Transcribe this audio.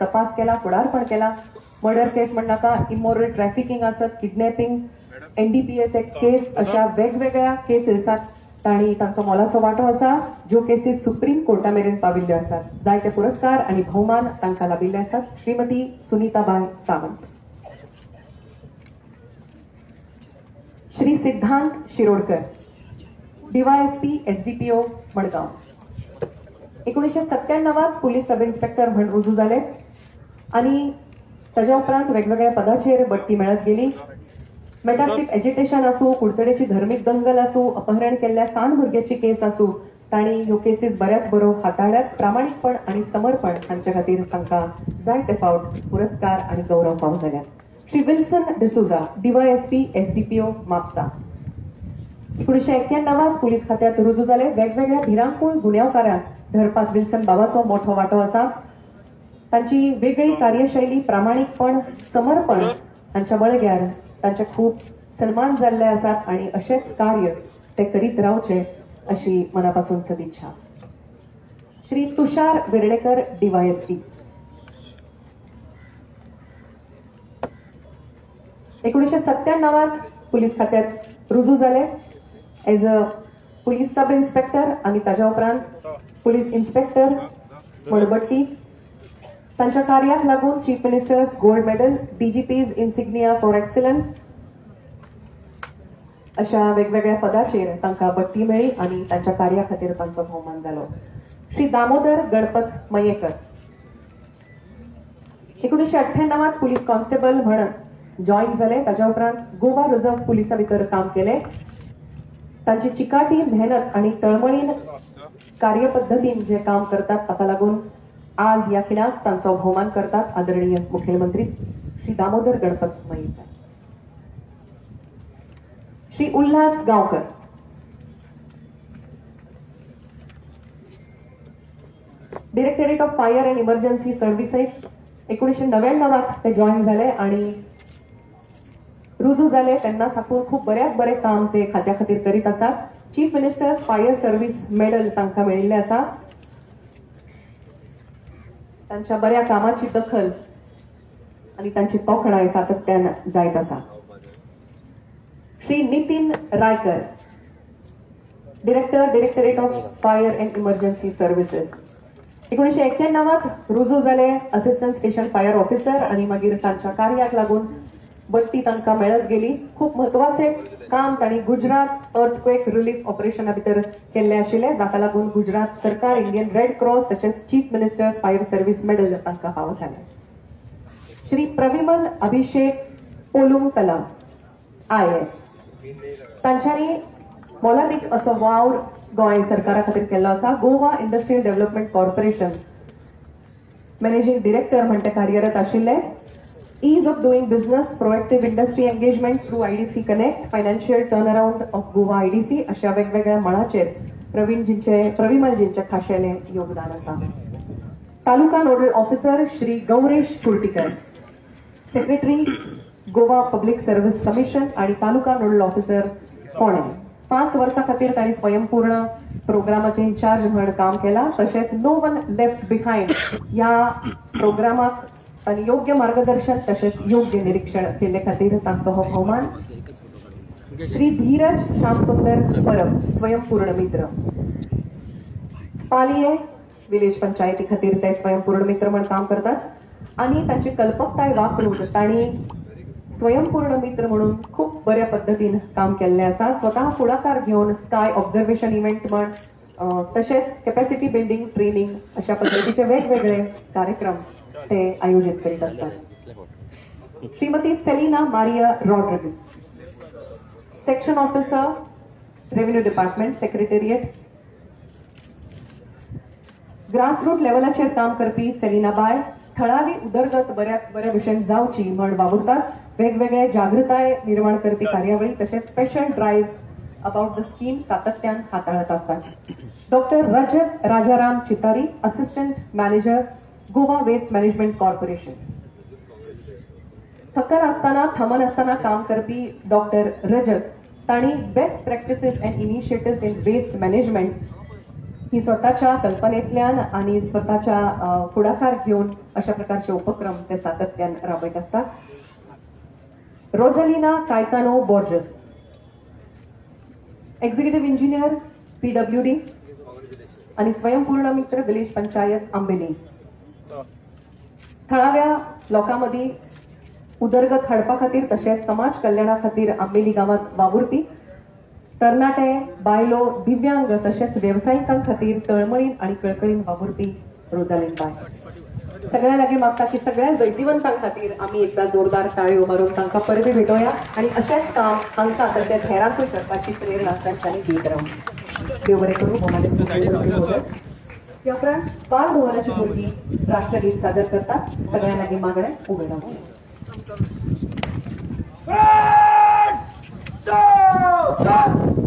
तपास केला, फुडारपण केला. मर्डर केस म्हणनाका, इमोरल ट्रॅफिकिंग आसत, किडनॅपिंग, एनडीपीएस एक केस, अशा वेगवेगळ्या केसीसात तांणी तांचो मोलाचो वांटो आसा, ज्यो केसीस सुप्रीम कोर्टा मेरेन पाविल्ल्यो आसात. जायते पुरस्कार आनी भोवमान तांकां लाबिल्ले आसात. श्रीमती सुनीताबाय सावंत. Shri Siddhant Shirodkar, DYSP SDPO, Madgaon. 1997त पुलीस सब इन्स्पेक्टर म्हण रुजू जाले आनी ताज्या उपरांत वेगवेगळ्या पदाचेर बडटी मेळत गेली. मेटास्टीक एजिटेशन आसूं, कुडचडेची धर्मीक दंगल आसूं, अपहरण केल्ल्या सान भुरग्याची केस आसूं, तांणी ह्यो केसीस बऱ्याच बरो हाताळ्यात. प्रामाणीकपण आनी समर्पण हांचे खातीर तांकां जायते फावट पुरस्कार आनी गौरव फावो जाल्यात. Shri Wilson D'Souza, DYSP SDPO, Mapusa. 1991त पुलीस खात्यात रुजू जाले. वेगवेगळ्या भिरांकूळ गुन्यांवकारांक धरपाक विल्सन बाबाचो मोठो वांटो आसा. तांची वेगळी कार्यशैली, प्रामाणीकपण, समर्पण हांच्या बळग्यार तांचे खूब सन्मान जाल्ले आसात आणि अशेंच कार्य ते करीत रावचे अशी मनापासून सदिच्छा. श्री तुषार वेर्णेकर, डीवायएसपी. 1997त पुलीस खात्यात रुजू जाले as a police sub inspector आनी ताज्या उपरांत पुलीस इन्स्पेक्टर मडबट्टी. तांच्या कार्याक लागून chief minister's gold medal, DGP's insignia for excellence अशा वेगवेगळ्या पदाचेर तांकां बडटी मेळ्ळी आनी तांच्या कार्या खातीर तांचो भोवमान जालो. श्री दामोदर गणपत मयेकर, 1998त पुलीस कॉन्स्टेबल म्हण जॉईन जाले. ताज्या उपरांत गोवा रिझर्व्ह पुलिसा भितर काम केलें. तांची चिकाटी, मेहनत आणि तळमळीन कार्यपद्धतीन जे काम करतात ताका लागून आज ह्या खिणाक तांचो भोवमान करतात आदरणीय मुखेलमंत्री. Shri Damodar Ganpat Mayekar. Shri Ulhas Gaonkar, directorate of fire and emergency services. 1999त ते जॉईन झाले आणि रुजू जाले तेन्ना साकून खूब बऱ्याक बरें काम ते खात्या खातीर करीत आसात. Chief minister's fire service medal तांकां मेळिल्लें आसा. तांच्या बऱ्या कामाची दखल आनी तांची तोखणाय सातत्यान जायत आसा. Shri Nitin Raikar, director, directorate of fire and emergency services. 1991त रुजू जाले असिस्टंट स्टेशन फायर ऑफिसर आनी मागीर तांच्या कार्याक लागून बडटी तांकां मेळत गेली. खूब म्हत्वाचें काम तांणी गुजरात अर्थक्वेक रिलीफ ऑपरेशना भितर केल्लें आशिल्लें, जाका लागून गुजरात सरकार, इंडियन रेड क्रॉस तशेंच chief minister's fire service medal तांकां फावो जालें. श्री प्रविमल अभिषेक पोलुंगतला, IAS. तांच्यांनी मोलादीक असो वावर गोंय सरकारा खातीर केल्लो आसा. Goa industrial development corporation managing director म्हण ते कार्यरत आशिल्ले. Ease of doing business, proactive industry engagement through IDC Connect, financial turnaround of Goa IDC अशा वेगवेगळ्या मळाचेर प्रविमलजींचे खाशेलें योगदान आसा. Taluka nodal officer Shri Gauresh Kurtikar, secretary, Goa public service commission आणि तालुका नोडल ऑफिसर, फोंडें. 5 वर्सां खातीर तांणी स्वयंपूर्ण प्रोग्रामाचे इन्चार्ज म्हण काम केलां. तशेंच नो वन लेफ्ट बिहाइंड ह्या प्रोग्रामाक तांणी योग्य मार्गदर्शन तशेंच योग्य निरीक्षण केल्ले खातीर तांचो हो भोवमान. श्री धीरज श्यामसुंदर परब, स्वयंपूर्ण मित्र. पालिये विलेज पंचायती खातीर ते स्वयंपूर्ण मित्र म्हण काम करतात आनी तांची कल्पकताय वापरून तांणी स्वयंपूर्ण मित्र म्हणून खूब बऱ्या पद्दतीन काम केल्लें आसा. स्वतः फुडाकार घेवन स्काय ऑब्झर्वेशन इव्हेंट म्हण, तशेंच कॅपॅसिटी बिल्डिंग ट्रेनिंग अशा पद्दतीचे वेगवेगळे कार्यक्रम ते आयोजीत करीत असतात. श्रीमती Selina Maria Rodrigues, section officer, revenue department, secretariat. Grassroot लेव्हलाचेर काम करपी सेलिना बाय थळावी उदरगत बऱ्याच बऱ्या भशेन जावची म्हण वावुरतात. वेगवेगळे जागृताय निर्माण करपी कार्यावळी तशेंच special drives about the scheme सातत्यान हाताळत आसतात. Doctor Rajat Rajaram Chitari, assistant manager, Goa waste management corporation. थकनासतना थांबनासतना काम करपी डॉक्टर रजत तांणी best practices and initiatives in waste management ही स्वताच्या कल्पनेंतल्यान आनी स्वताच्या फुडाकार घेवन अशा प्रकारचे उपक्रम ते सातत्यान राबयत आसतात. Rosalina Caetano Borges, executive engineer, PWD आणि स्वयंपूर्ण मित्र, विलेज पंचायत, आंबेली. थळाव्या लोकां मदीं उदरगत हाडपा खातीर तशेंच समाज कल्याणा खातीर आंबेली गांवांत वावुरपी, तरणाटे, बायलो, दिव्यांग तशेंच वेवसायिकां खातीर तळमळीन आणि कळकळीन वावुरपी रोजालीन बाय. सगळ्या लागीं मागता की सगळ्या जैतिवंतां खातीर आमी एकदा जोरदार टाळयो मारून तांकां परबी भेटोवया आणि अशेंच काम हांकां तशेंच हेरांकूय करपाची प्रेरणा तांच्यांनी दीत रावूं. देव बरें करूं. भोवमानेस्त. या उपरांत बाल भवनाची भुरगीं राष्ट्रगीत सादर करतात. सगळ्यां लागीं मागणें, उबें रावचें. Front! South!